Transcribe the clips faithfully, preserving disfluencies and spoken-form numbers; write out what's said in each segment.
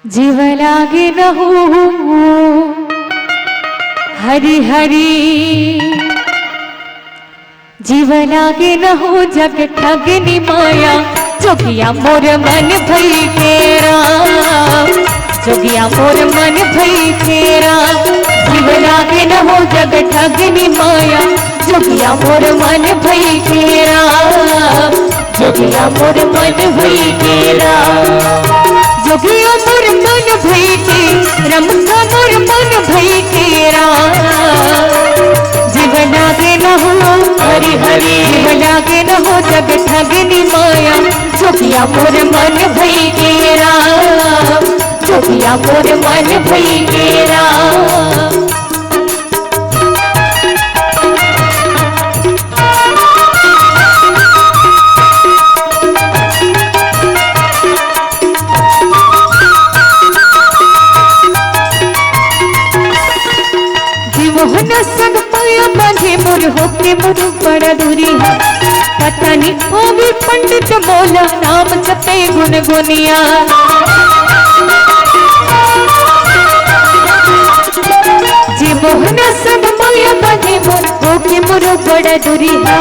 जीव लागे न हो हरि हरि, जीव लागे न हो जग ठगनी माया, जोगिया मोर मन भई के राम, जोगिया मोर मन भई के राम। जीव लागे न हो जग ठगनी माया, जोगिया मोर मन भई के राम, जोगिया मोर मन भई के राम। जोगिया मोर मन भई के, रमता मोर मन भई के राम। जीव लागे न हो हरि हरि, जीव लागे न हो जग ठगनी माया, जोगिया मोर मन भई के राम, जोगिया मोर मन भई के राम। जीव मोहन संग पाया बांधे मोर, होके मोर बड़ा दूरी है। पता नहीं पावे पंडित मोला, नाम जपे गुन गुनिया। जीव मोहन संग पाया बांधे मोर, होके मोर बड़ा दूरी है।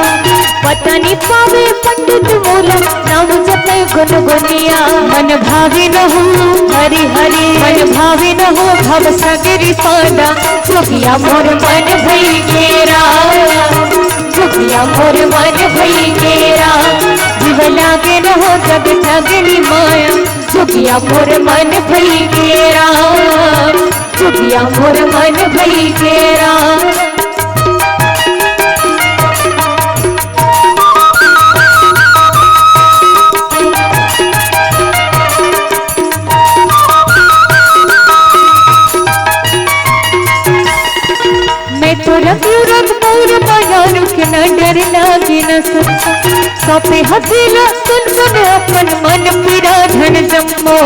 पता नहीं पावे पंडित मोला, नाम जपे गुन गुनिया। मन भावे न हो हरि हरि, मन भावे न हो भव सागरी पादा, जोगिया मोर मन भई के राम, जोगिया मोर मन भई के राम। जीव लागे न हो जग ठगनी माया, जोगिया मोर मन भई के राम, जोगिया मोर मन भई के राम। मैं तो रंग रंग मोर माया रुक न डर लागे न संशय। सौंपे हथेला तन मन अपन मन पीरा धन जम्मो।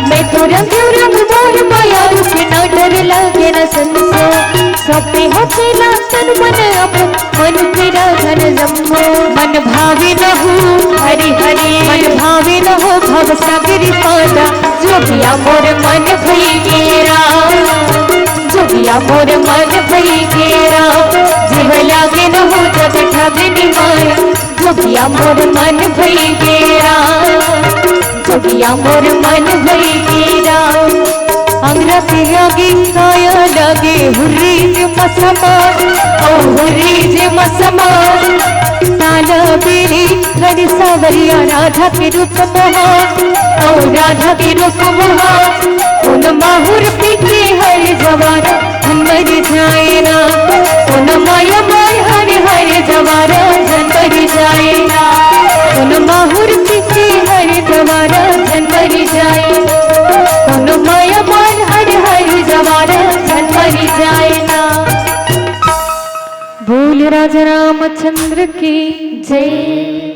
मैं तो रंग रंग मोर माया रुक न डर लागे न संशय। सौंपे हथेला तन मन अपन मन पीरा धन जम्मो। मन भावे न हो हरि हरि, मन भावे न हो भव सागरी पादा, जोगिया मोर मन भई के राम, जोगिया मोर मन भई के राम। जीव लागे न हो जग ठगनी माया, जोगिया मोर मन भई के राम, जोगिया मोर मन भई के राम। अंगरा के लागे काया लागे हुर्री जे मसमा, ओ हुर्री जे मसमा। ताला बेली खड़ी सावरिया राधा के रूप मोहा, ओ राधा के रूप मोहा। उन माहुर पी के हर जवारा झन मरि जाए ना, उन माया माय हर हर जवारा झन मरि जाए ना। उन माहुर पी के हर जवारा झन मरि जाए, उन माया माय हर हर जवारा झन मरि जाए ना। बोल राजा रामचंद्र की जय।